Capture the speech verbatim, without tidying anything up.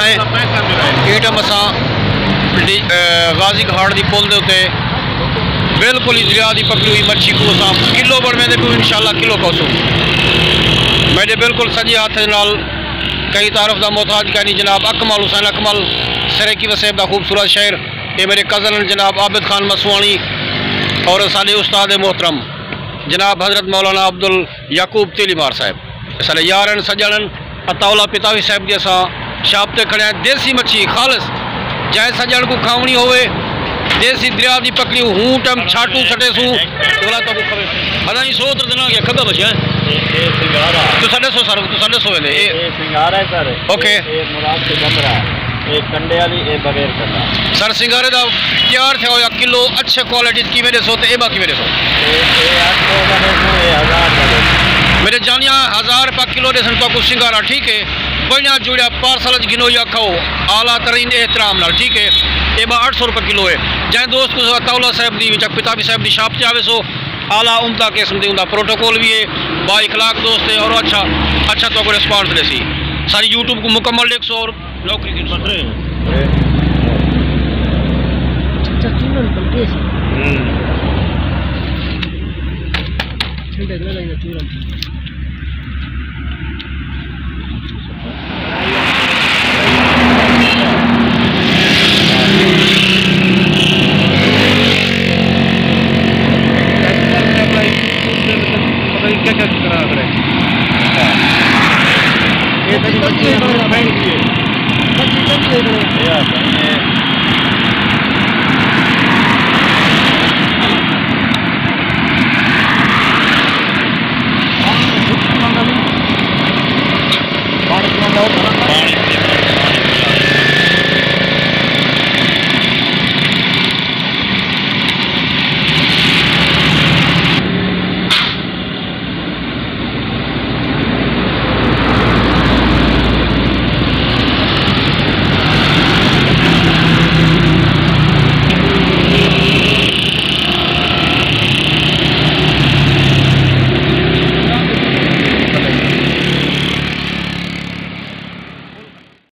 اے ٹائم اساں ڈی-، اے، غازی گھاٹ دی پل دے اتے بالکل ہی دریا دی پکڑی ہوئی مچھی کوں اساں کلو بݨویندے پیوں، انشاءاللہ کلو پہنچوں۔ میݙے بالکل سڄے ہتھ دے نال کہیں تعارف دا محتاج کائنی، جناب اکمل حسین اکمل، سرائیکی وسیب دا خوبصورت شاعر۔ اے میݙے کزن ہن جناب عابد خان مسواݨی اور ساݙے استاد محترم جناب حضرت مولانا عبدال یعقوب تیلی مار صاحب۔ اے ساݙے یار ہن، سڄݨ ہن۔ عطاء اللہ پتاوی صاحب دی اساں شاپ تے کھڑے ہیں۔ دیسی مچھی خالص، جئیں سڄݨ کوں کھاوݨی ہووے، دیسی دریا دی پکڑی ہوں ٹم چھاٹو سٹے سوں۔ ولا تو کھوے۔ ہدا ہی سو اتر دنا گیا، کھدا بچیا ہے؟ اے، اے سنگارا۔ تو ساݙے سو سر، تو ساݙے سو ویلے۔ اے اے سنگارا ہے سر۔ اوکے۔ اے، اے مراد سے بندرا۔ اے کنڈے والی، اے بغیر کنڈا۔ سر سنگارے دا تیار تھیا ہویا کلو اچھے کوالٹی کیویں ݙیسو تے ایبا کیویں ݙیسو؟ اے، اے اٹھ سو دا ݙیسوں، اے ہزار دا ݙیسوں۔ میݙے جانیاں ہزار روپے کلو ݙیسن تہاکوں سنگارا، ٹھیک ہے؟ بݨیا جڑیا پارسل اچ گھنو یا کھاؤ، اعلیٰ ترین احترام نال، ٹھیک ہے؟ ایبا اٹھ سو روپے کلو ہے۔ جئیں دوست کوں عطاء اللہ صاحب دی وچ پتاوی صاحب دی شاپ تے آویسو، اعلیٰ عمدہ قسم دی اوندا پروٹوکول وی ہے، با اخلاق دوست ہے اور اچھا، اچھا تہاکوں ریسپانس ݙیسی۔ ساݙی یوٹیوب کوں مکمل ݙیکھسو اور نوکری گھنسو۔ اچھا، اچھا، چولہا نکل گیا سی۔ ہوں۔ ٹھنڈے نہ لائنا چولہا۔ پتہ نہیں کیا کیا کرا کھڑے۔ یہ تو نہیں بچی ہے، بڑے بہن کی ہے۔ بچی، بچی ہے، بڑے۔ یہ آتا ہے۔